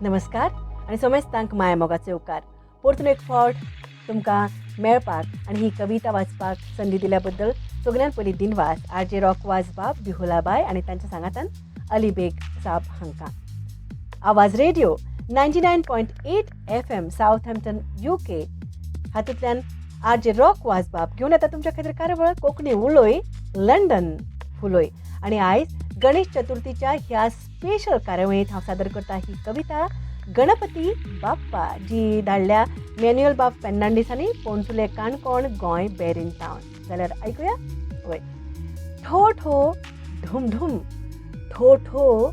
नमस्कार आनी समेस्तांक माया मोगाचो येवकार. परतून एक फावट तुमकां मेळपाक आनी ही कविता वाचपाक संदी दिल्या बद्दल सगळ्यांत पयलीं दिनवास आर जे रॉक वाजबाब, बिहुलाबाय आनी तांच्या सांगातान अली बेग साब हांकां. आवाज radio 99.8 FM Southampton UK हातूंतल्यान आर जे रॉक वाजबाब घेवन येता तुमच्या खातीर कार्यावळ कोंकणी उलोय लंडन फुलोय. आनी आयज गणेश चतुर्थीच्या ह्या स्पेशल कार्यावळींत हांव सादर करता ही कविता गणपती बाप्पा, जी धाडल्या मॅन्युअल बाब फेर्नांडीस आनी पोणसुले, काणकोण, गोंय, बेरीन टावन. जाल्यार आयकुया. वय. ठो ठो ढूम ढूम, ठो ठो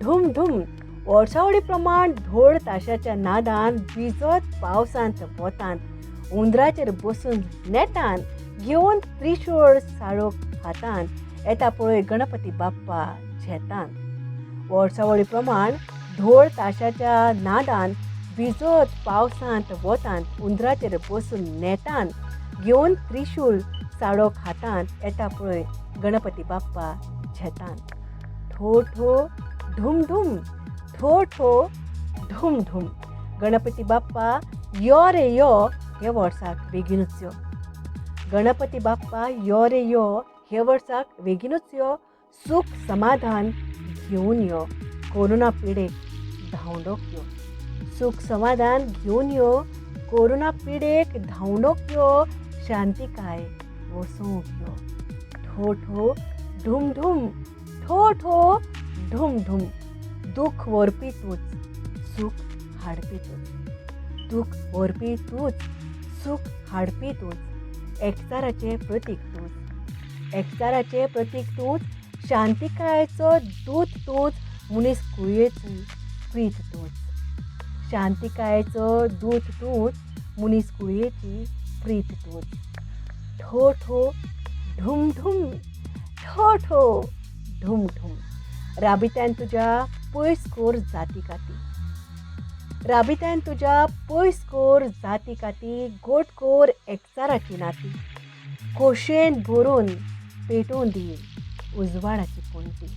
ढूम ढूम, वर्सावळी प्रमाण धोल ताशाच्या नादान भिजत पावसांत वतांत उंदराचेर बसून नेटान घेवन त्रिशूळ साळोक हातान येता पळय गणपती बाप्पा झेतान. वर्सावळी प्रमाण धोल ताशाच्या नादान भिजत पावसांत वतांत उंदराचेर बसून नेटान घेवन त्रिशूळ साळोक हातान येता पळय गणपती बाप्पा झेतान. ठो ठो ढूम ढूम, ठो ठो ढूम ढूम, गणपती बाप्पा यो रे यो, हे वर्साक बेगीनूच यो. गणपती बाप्पा यो रे यो, हे वर्साक बेगीनूच यो, सूख समाधान घेवन यो, कोरोना पिडेक धांवडोक यो. सूख समाधान घेवन यो, कोरोना पिडेक धांवडोक यो, शांतिकाय वसोवंक यो. ठो ठो ढूम ढूम, ठो ठो ढूम ढूम, दुःख व्हरपी तूंच, सूख हाडपी तूंच. दुःख व्हरपी तूंच, सूख हाडपी तूंच, एकचाराचें प्रतीक तूंच. एकचाराचें प्रतीक तूंच, शांतिकायेचो दूत तूंच, मनीस कुळयेची प्रीत तूंच. शांतिकायेचो दूत तूंच, मनीस कुळयेची प्रीत तूंच. ठो ठो ढूम ढूम, ठो ठो ढूम ढूम, राबित्यान तुज्या पयस कोर जाती काती. राबित्यान तुज्या पयस कोर जाती काती, गोड कोर एकचाराची नाती. खोशयेन भरून पेटोवन दी उजवाडाची पणटी.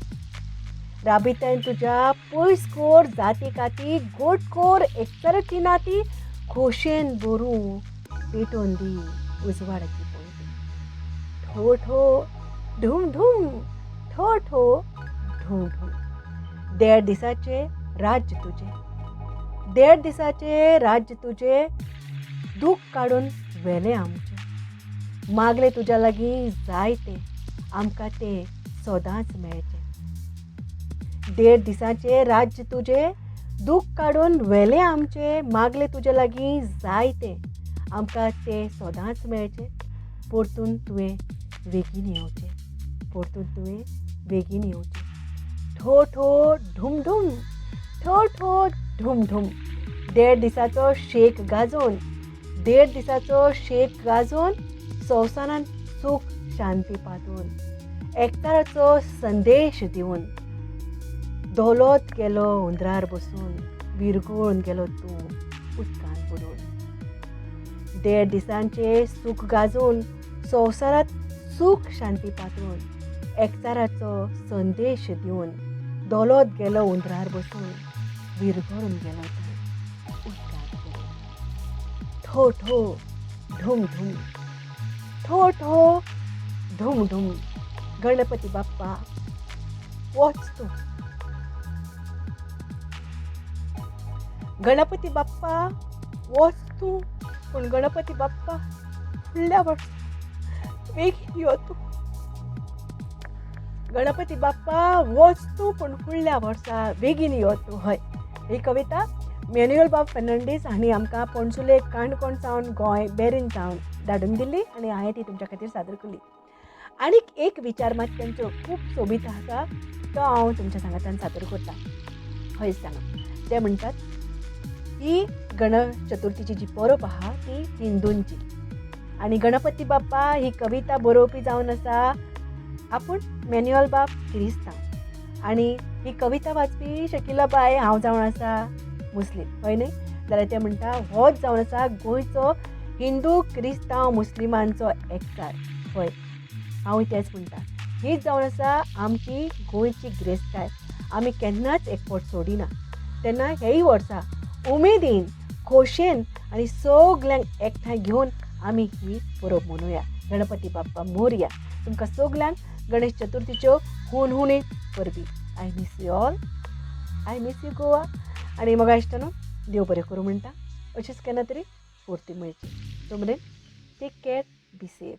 राबित्यान तुज्या पयस कोर जाती काती, गोड कोर एकचाराची नाती, खोशयेन भरून पेटोवन दी उजवाडाची पणटी. ठो ठो ढूम ढूम, ठो ठो ढूम ढूम, देड दिसाचें राज्य तुजें. देड दिसाचें राज्य तुजें, दूख काडून व्हेलें आमचें. मागलें तुज्या लागीं जायतें, आमकां तें सदांच मेळचें. देड दिसाचें राज्य तुजें, दूख काडून व्हेलें आमचें. मागलें तुज्या लागीं जायतें, आमकां तें सदांच मेळचें. परतून तुवें बेगीन येवचें. परतून तुवें बेगीन येवचें. ठो ठो ढूम ढूम, ठो ठो ढूम ढूम, देड दिसाचो शेक गाजोवन. देड दिसाचो शेक गाजोवन, संवसारांत सूख शांती पातळून, एकचाराचो संदेश दिवन, दौलत गेलो हुंदरार बसून, विरगळून गेलो तूं उदकांत बुडून. देड दिसांचे सूख गाजोवन, संवसारांत सूख शांती पातळून, एकचाराचो संदेश दिवन, दौलत गेलो हुंदरार बसून, विरगळून गेलो तूं उदकांत बुडून. ठो ठो ढूम ढूम, ठो ठो ढूम ढूम, गणपती बाप्पा वच तूं. गणपती बाप्पा वच तूं, पूण गणपती बाप्पा फुडल्या वर्सा बेगीन यो तूं. गणपती बाप्पा वच तूं, पूण फुडल्या वर्सा बेगीन यो तूं. हय, ही कविता मॅन्युअल बाब फेर्नांडीस हांणी आमकां पणसुले काणकोण सावन, गोंय बेरीन सावन धाडून दिल्ली आनी हांवें ती तुमच्या खातीर सादर केली. आनीक एक विचार मात तेंचो खूब सोबीत आसा, तो हांव तुमच्या सांगातान सादर करता. हय सांगा, ते म्हणटात ही गणेश चतुर्थीची जी परब आहा ती हिंदूंची आनी गणपती बाप्पा ही कविता बरोवपी जावन आसा आपूण मॅन्युअल बाब किरिस्तांव आनी ही कविता वाचपी शकिला बाय हांव जावन आसा मुस्लीम. हय न्हय? जाल्यार ते म्हणटा होच जावन आसा गोंयचो हिंदू क्रिस्तांव मुस्लिमांचो एकचार. हय, हांवूय तेंच म्हणटा, हीच जावन आसा आमची गोंयची गिरेस्तकाय. आमी केन्नाच एकवट सोडिना. तेन्ना हेय वर्सा उमेदीन, खोशयेन आनी सगल्यांक एकठांय घेवन आमी ही परब मनोवया. गणपती बाप्पा मोरया. तुमकां सगल्यांक गणेश चतुर्थीच्यो हुनहुनीत परबी. I miss you all, I miss you Goa. आनी मोगा इश्टानो, देव बरें करूं म्हणटा. अशेंच केन्ना तरी परती मेळची. तो मेरेन टेक केअर, बी सेफ.